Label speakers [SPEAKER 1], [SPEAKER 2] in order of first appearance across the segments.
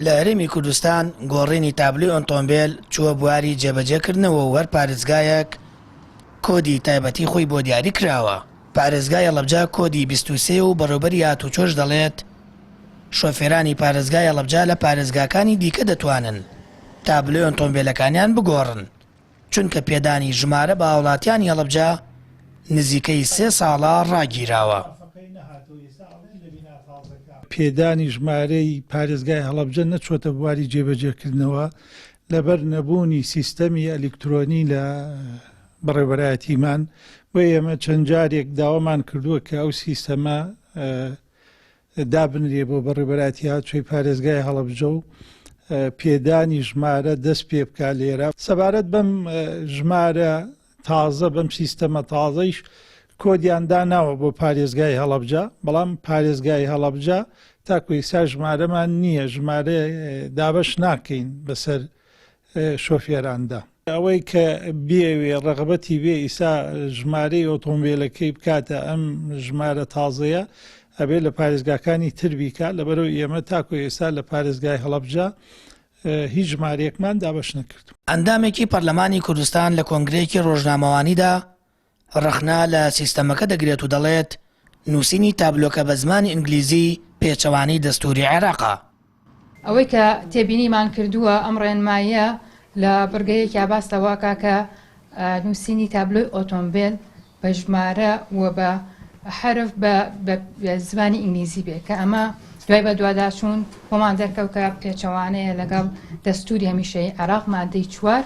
[SPEAKER 1] لە هەرێمی کوردستان گۆڕینی تابلۆی ئۆتۆمبێل چووە بواری جێبەجێکردنەوە و هەر پارێزگایەک کۆدی تایبەتی خۆی بۆ دیاری کراوە. پارێزگای هەڵەبجە کۆدی 23 و بەڕێوبەری هاتوچۆش دەڵێت، شۆفێرانی پارێزگای هەڵەبجە لە پارێزگاکانی دیکە دەتوانن تابلۆی ئۆتۆمبێلەکانیان بگۆڕن، چونکە پێدانی ژمارە بە هاوڵاتیانی هەڵەبجە نزیکەی سێ ساڵە ڕاگیراوە.
[SPEAKER 2] پێدانی ژمارەی پارێزگای هەڵەبجە نەچۆتە بواری جێبەجێکردنەوە لەبەر نەبوونی سیستەمی ئەلیکترۆنی لە بەڕێوەبەرایەتیمان، بۆیە ئێمە چەند جارێک داوامان کردووە کە ئەو سیستەمە دابنرێ بۆ بەڕێوەبەرایەتی هاتوچۆی پارێزگای هەڵەبجە و پێدانی ژمارە دەست پێ بکا لێرە. سەبارەت بەم ژمارە تازە بەم سیستەمە تازەیش کۆدیان داناوە بۆ پارێزگای هەڵەبجە، بەڵام پارێزگای هەڵەبجە تاکو ئیستا ژمارەمان نییە، ژمارە دابەش ناکەین بەسەر شۆفێراندا. ئەوەی کە بیەوێ ڕەغبەتی بێ ئیسا ژمارەی ئۆتۆمبیلەکەی بکاتە ئەم ژمارە تازەیە ئەبێ لە پارێزگاکانی تر بیکا، لەبەرئەوەی ئێمە تاکو ئێستا لە پارێزگای هەڵەبجە هیچ ژمارەیەکمان دابەش نەکردووە.
[SPEAKER 1] ئەندامێکی پەرلەمانی کوردستان لە کۆنگرەیەکی ڕۆژنامەوانیدا ڕەخنە لە سیستەمەکە دەگرێت و دەڵێت، نووسینی تابلۆکە بە زمانی ئینگلیزی پێچەوانەی دەستووری عێراقە.
[SPEAKER 3] ئەوەی کە تێبینیمان کردووە ئەم ڕێنماییە لە بڕگەیەکیا باس لەوە ئەکا کە نووسینی تابلۆی ئۆتۆمبێل بە ژمارە و بە حەرف بە زمانی ئینگلیزی بێ کە ئەمە دوای بەدواداچوون بۆمان دەرکەوت کە پێچەوانەیە لەگەڵ دەستووری هەمیشەیی عێراق مادەی چوار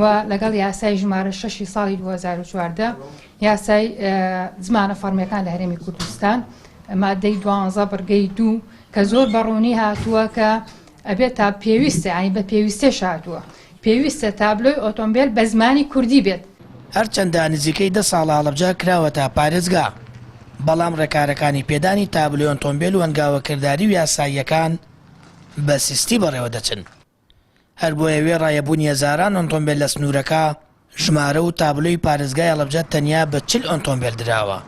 [SPEAKER 3] و لەگەڵ یاسای ژمارە شەشی ساڵی 2014 یاسای زمانە فەڕمیەکان لە هەرێمی کوردستان مادەی دوانزە بڕگەی دوو کە زۆر بەڕوونی هاتووە کە ئەبێت تا پێویستە ینی بە پێویستێش هاتووە پێویستە تابلۆی ئۆتۆمبێل بە زمانی کوردی بێت.
[SPEAKER 1] هەرچەندە نزیکەی دە ساڵە هەڵەبجە کراوەتە پارێزگا، بەڵام ڕێکارەکانی پێدانی تابلۆی ئۆتۆمبێل و هەنگاوە کرداری و یاساییەکان بە سستی بەڕێوەدەچن. هەر بۆیە وێڕای هەبوونی هەزاران ئۆتۆمبێل لە سنوورەکە، ژمارە و تابلۆی پارێزگای هەڵەبجە تەنیا بە 40 ئۆتۆمبێل دراوە.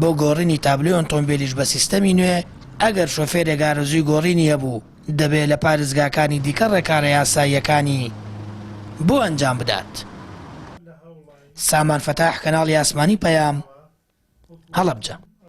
[SPEAKER 1] بۆ گۆڕینی تابلۆی ئۆتۆمبێلیش بە سیستەمی نوێ، ئەگەر شۆفێرێک ئارەزووی گۆڕینی هەبوو، دەبێ لە پارێزگاکانی دیکە ڕێکارە یاساییەکانی بۆ ئەنجام بدات. سامان فەتاح، کەناڵی ئاسمانی پەیام، هەڵەبجە.